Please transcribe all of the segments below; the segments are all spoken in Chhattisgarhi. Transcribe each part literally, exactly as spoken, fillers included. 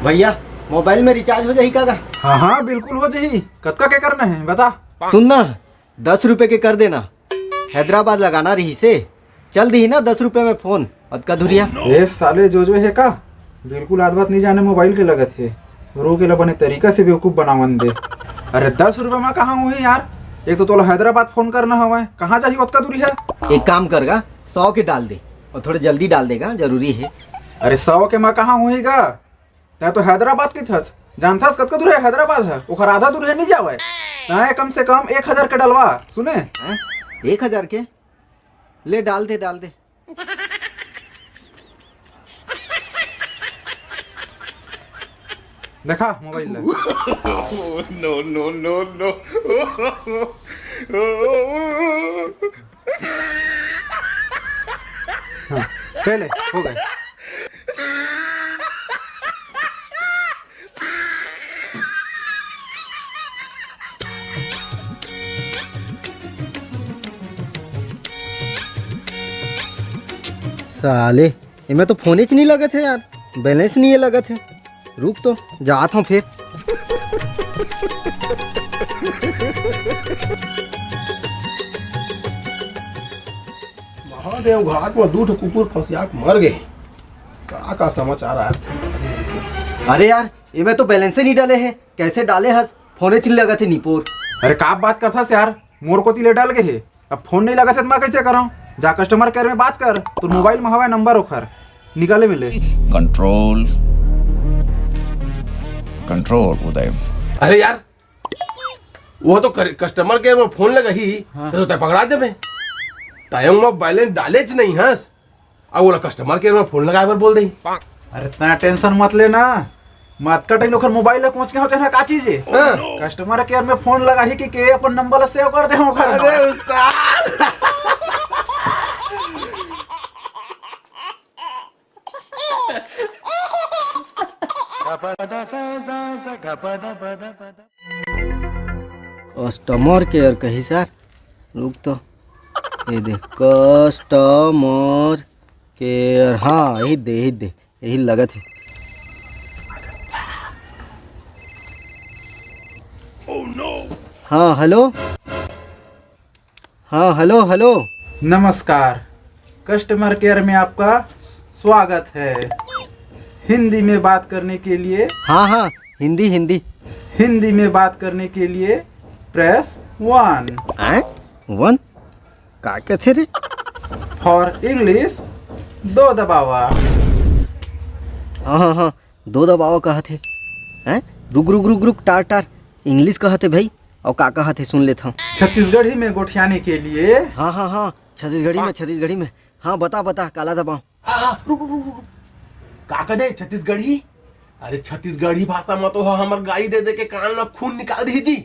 भैया, मोबाइल में रिचार्ज हो जाही का गा? हाँ हाँ, बिल्कुल हो जाही। कतका के करना है, बता। सुन ना, दस रुपए के कर देना, हैदराबाद लगाना रहिसे। चल दिही ना दस रुपए में फोन, अतका धुरिया। ए साले, जो जो हे का? बिल्कुल आध बात नहीं जाने मोबाइल के लगत हे। रोके ला बने तरीका से बेवकूफ बनावन दे। अरे, दस रुपए में कहाँ होही यार? एक तो तोला हैदराबाद फोन करना हवय, कहाँ जाही ओतका दूरिहा? एक काम कर गा, सौ के डाल दे, और थोड़े जल्दी डाल देगा, जरूरी है। अरे, सौ के में कहाँ होही गा? तैं तो हैदराबाद के थस, जानथस कतका दूर है हैदराबाद है? ओखर आधा दूर है, नहीं जावय। तैं कम से कम एक हजार के डलवा, सुने? हैं? एक हजार के? ले, डाल दे, डाल दे। देखा मोबाइल ला। No, no, no, no. हाँ, पहले हो गए। साले, एमे तो फोनेच नहीं लगत है यार, बैलेंस नहीं है लगत है। रुक तो, जात हूँ फिर। महादेव घाट में दू ठो कुकुर फंसिया के मर गए। का का समाचार आत? अरे यार, एमे तो बैलेंस ही नहीं डाले है, कैसे डाले हस? फोनेच नहीं लगत है निपोर। अरे का बात करथस यार, मोर कोती ले डल गए हे। अब फोन नहीं लगत है तो मैं कैसे करूँ? जा कस्टमर केयर में बात कर, तोर मोबाइल में हवय नंबर ओखर, निकाले मिले। कंट्रोल, कंट्रोल उदय। अरे यार, वो तो कर, कस्टमर केयर में फोन लगाही, हाँ। तो तैं पकड़ा देबे। तैं ओमा बैलेंस डालेच नहीं हस, अब ओला कस्टमर केयर में फोन लगाए बर बोल दे। अरे, इतना टेंशन मत लेना, मैं अतका टाइम ओखर मोबाइल ला कोंच के होते ना, का चीज है? हाँ। कस्टमर केयर में फोन लगाही कि के अपन नंबर ला सेव कर दे ओखर। अरे उस्ताद। कस्टमर केयर कही सर, रुक तो, ये दे, कस्टमर केयर, हाँ, यही दे, यही दे, यही लगत है। हाँ, हेलो। हाँ, हेलो, हेलो। नमस्कार, कस्टमर केयर में आपका स्वागत है। हिंदी में बात करने के लिए, हाँ, हाँ, हिंदी, हिंदी। हिंदी में बात करने के लिए प्रेस वन। हैं? वन? का कहथे रे? फॉर इंग्लिश दो दबावा। हाँ, हाँ, हाँ, दो दबावा कहत हे। हैं? रुक, रुक, रुक, रुक, टार, टार। इंग्लिश कहत हे भाई, अउ का कहत हे, सुन लेत हव। छत्तीसगढ़ी में गोठियाने के लिए। हाँ, हाँ, हाँ, छत्तीसगढ़ी में, छत्तीसगढ़ी में। हाँ, बता, बता, काला दबाव। हाँ, हाँ, रुक, रुक, रुक, रुक। का कह दे छत्तीसगढ़ी? अरे, छत्तीसगढ़ी भाषा में तो ह-, हमर गाई दे दे के कान में खून निकाल दी जी।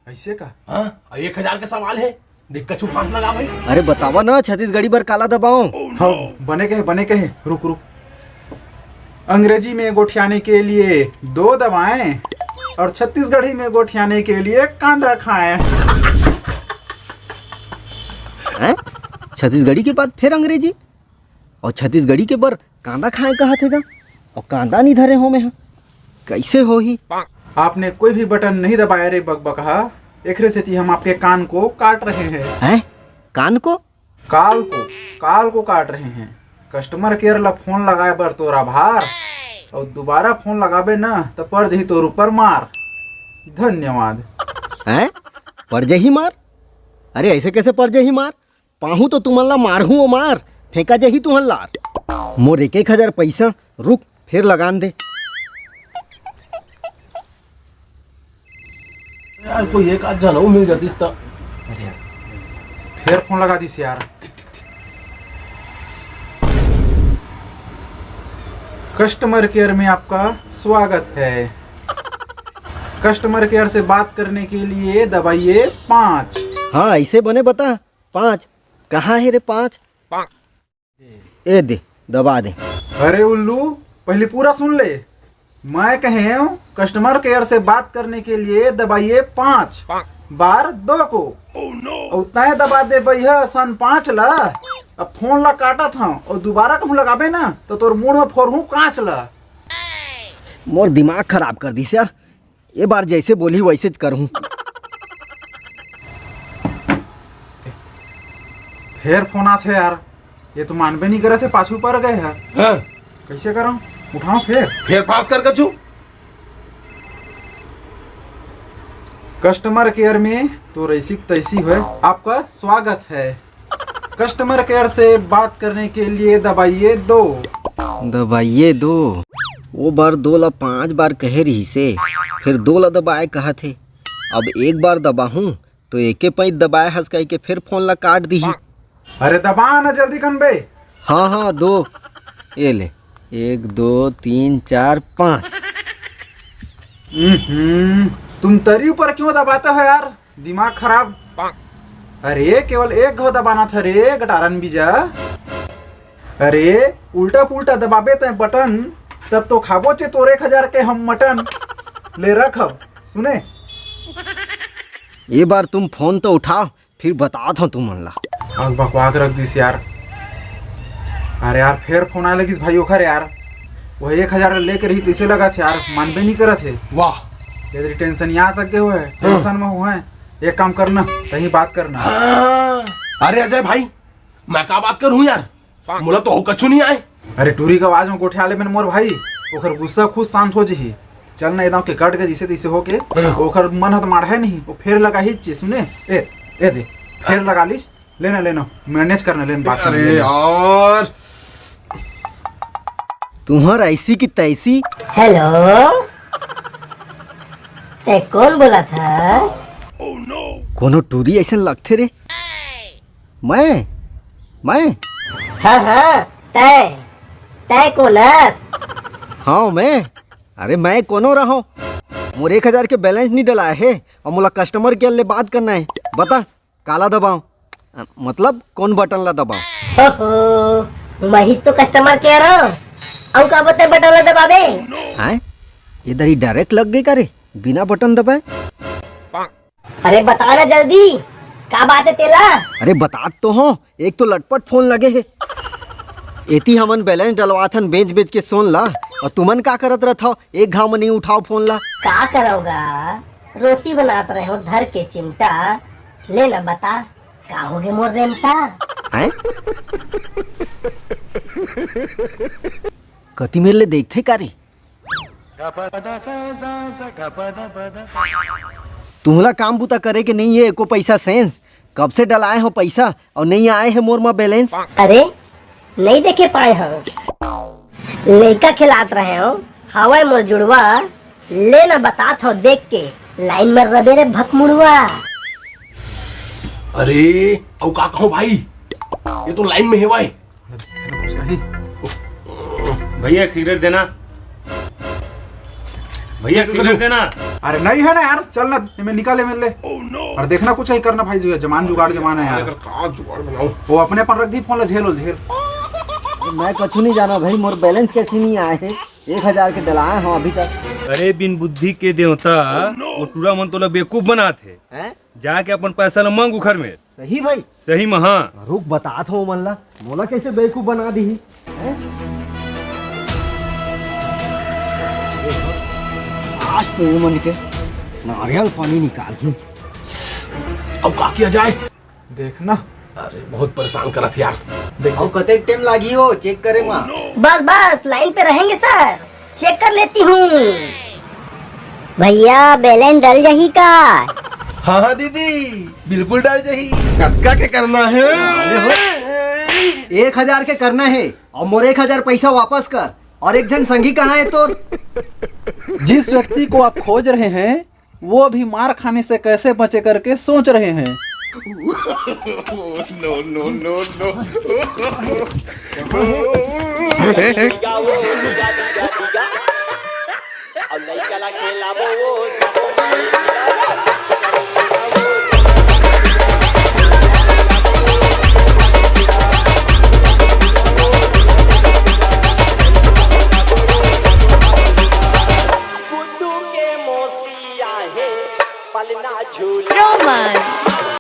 ऐसे का? हाँ, एक हजार का सवाल है, देख कछु फांस लगा भाई। अरे बतावा ना, छत्तीसगढ़ी बर काला दबाओ। हाँ, बने कहे, बने कहे, रुक, रुक। अंग्रेजी में गोठियाने के लिए दो दबाएं और छत्तीसगढ़ी में गोठियाने के लिए कांदा खाएं। हैं? छत्तीसगढ़ी के बाद फिर अंग्रेजी? अउ छत्तीसगढ़ी के बर कांदा खाए कहत हे गा, अउ कांदा नहीं धरे हो में ह, कैसे होही? आपने कोई भी बटन नहीं दबाया रे बकबकहा, एकरे सेती हम आपके कान को काट रहे हैं। हैं? कान को? काल को, काल को काट रहे हैं। कस्टमर केयर ला फोन लगाए बर तोर आभार, अउ दोबारा फोन लगाबे ना त पड़ जही तोर ऊपर मार। धन्यवाद। हैं? पड़ जही मार? अरे ऐसे कैसे पड़ जही मार? पाहूं तो तुमन ला मारहूं ओ मार, फेंका जही तुहन लार। मोर एक एक हजार पैसा, रुक, फेर लगान दे। यार, कोई एक आध झन अउ मिल जातिस त। अरे यार, फेर फोन लगा दिस यार। कस्टमर केयर में आपका स्वागत है। कस्टमर केयर से बात करने के लिए दबाइए पाँच। हाँ, ऐसे बने बता। पाँच? कहाँ हे रे पाँच? ए दे, दबा दे। अरे उल्लू, पहले पूरा सुन ले। मैं कहे हूँ, कस्टमर केयर से बात करने के लिए दबाइए पाँच बार दो को। अउ तैं दबा दे बइहा सन पाँच ला। अब फोन ला काटत हूँ अउ दोबारा कहूँ लगाबे ना तो तोर मुंह में फोरहूँ कांच ला। मोर दिमाग खराब कर दिस यार। ए बार जइसे बोलही वइसेच करहूँ। फेर फोन आथे यार, ये तो मानबे नइ करत हे, पाछू पर गे हे। हाँ। कइसे करंव? उठाओ फेर। फेर पास कर कछु। कस्टमर केयर में तो रइसी तइसी होय, आपका स्वागत है। कस्टमर केयर से बात करने के लिए दबाइए दो। दबाइए दो। ओ बार दो ला पांच बार कहे रिहिसे, फेर दो ला दबाए कहत हे। अब एक बार दबाहूं तो एके पइत दबाए हस कहिके फेर फोन ला काट दिही। अरे दबा ना जल्दी कन बे। हाँ हाँ दो, ये ले, एक दो तीन चार पाँच। हम्म, तुम तरी ऊपर क्यों दबाते हो यार? दिमाग खराब। अरे केवल एक घाव दबाना था रे गटारन बीजा। अरे उल्टा पुल्टा दबाबे तैं बटन, तब तो खाबो चे तोर एक हजार के हम मटन। ले रख अब, सुने। ये बार तुम फोन तो उठाओ, फिर बतात हंव तुमन ला। आग बकवाक रख दिस यार। अरे यार, फेर फोन आए लगिस भाई ओखर यार। वो एक हजार लेके रही तइसे लगत हे यार, मानबे नइ करत हे। वाह। ये तेरी टेंशन यहाँ तक के हुए, टेंशन में हुए। एक काम करना, कहीं बात करना। हाँ। अरे अजय भाई, मैं का बात करूँ यार, मोला तो कछु नइ आए। अरे टूरी के आवाज में गोठियाले में मोर भाई, ओखर गुस्सा खुद शांत हो जही। चल ना, ए दांव के कट के जइसे तइसे होके, हाँ। ओखर मन ह त माढ़े नहीं, वो फेर लगाही चे, सुने? ए, ए दे, फेर लगा लीस, लेना, लेना, मैनेज करना, लेना, बात करना, अरे लेना। यार। तुहर ऐसी की तैसी। हेलो, तैं कोन बोलत हस? कोनो टूरी अइसन लगथे रे। मैं? मैं? हाँ, हाँ, तैं, तैं कोन हस? हाँ, मैं? अरे, मैं कोनो रहूं? मोर एक हजार के बैलेंस नइ डलाए हे अउ मोला कस्टमर केयर ले बात करना हे। बता, काला दबाओं? अ, मतलब, कोन बटन ला दबाओं? ओहो, महिस तो कस्टमर केयर हंव। अउ का बता बटन ला दबाबे? हैं? ये दरी डायरेक्ट लग गे का रे? बिना बटन दबाए? अरे बता ना जल्दी, का बात हे तेला? अरे बतात तो हंव, एक तो लटपट फोन लगे हे। एती हमन बैलेंस डलवाथन बेंच बेंच के सोन ला, अउ तुमन का करत रहथव, एक घाव में नइ उठाव फोन ला। का करव गा, रोटी बनात रहेंव धर के चिमटा, ले ना बता, का होगे मोर रेमटा? हैं? कति मेर ले देखथे का रे? तुहला काम बुता करे के नइ हे एको पैसा सेंस। कब से डलाए हंव पैसा अउ नइ आए हे मोर म बैलेंस। अरे, नइ देखे पाए हंव। लइका खेलात रहेंव, हावय मोर जुड़वा, ले ना बतात हंव देख के, लाइन में रबे रे भकमुड़वा। अरे, अउ का कहूं भाई, ये तो लाइन में हेवय। भैया, एक सिगरेट देना। भैया, एक सिगरेट देना। अरे, नहीं है ना यार, चल ना, मैं निकाले, मैं ले। और देखना, कुछ ही करना भाई, जो है, जमान जुगाड़ जमाना है यार। अरे, का जुगाड़ बनाऊं? वो अपने अपन रख दी, फोन ला झेल, झेल। मैं कछु नहीं जाना भाई, मोर बैलेंस कइसे नहीं आए हे, एक हजार के डलाए हंव अभी तक। अरे, बिन बुद्धि के देवता, वो टूरा मन तोला बेवकूफ बनात हे। हैं? जाके अपन पैसा ला मांग उखर में। सही भाई। सही में, हाँ। रुक, बतात हंव ओमन ला, मोला कइसे बेवकूफ बना दिही, हैं? आज तो एमन के नारियल पानी निकालहूं। अउ का किया जाए? देखना। अरे, बहुत परेशान करत हे यार। देख। अउ कतेक टाइम लागही वो चेक करे मा? बस, बस, लाइन पे रहेंगे सर। चेक कर लेती हूँ। भैया, बैलेंस डल जाही का? हाँ, हाँ, दीदी, बिल्कुल डल जाही। कतका के करना हे? एक हजार के करना हे, अउ मोर एक हजार पैसा वापस कर। अउ एक झन संगी कहाँ हे तोर? जिस व्यक्ति को आप खोज रहे हैं, वो अभी मार खाने से कैसे बचे करके सोच रहे हैं। No, no, no, no। Romance।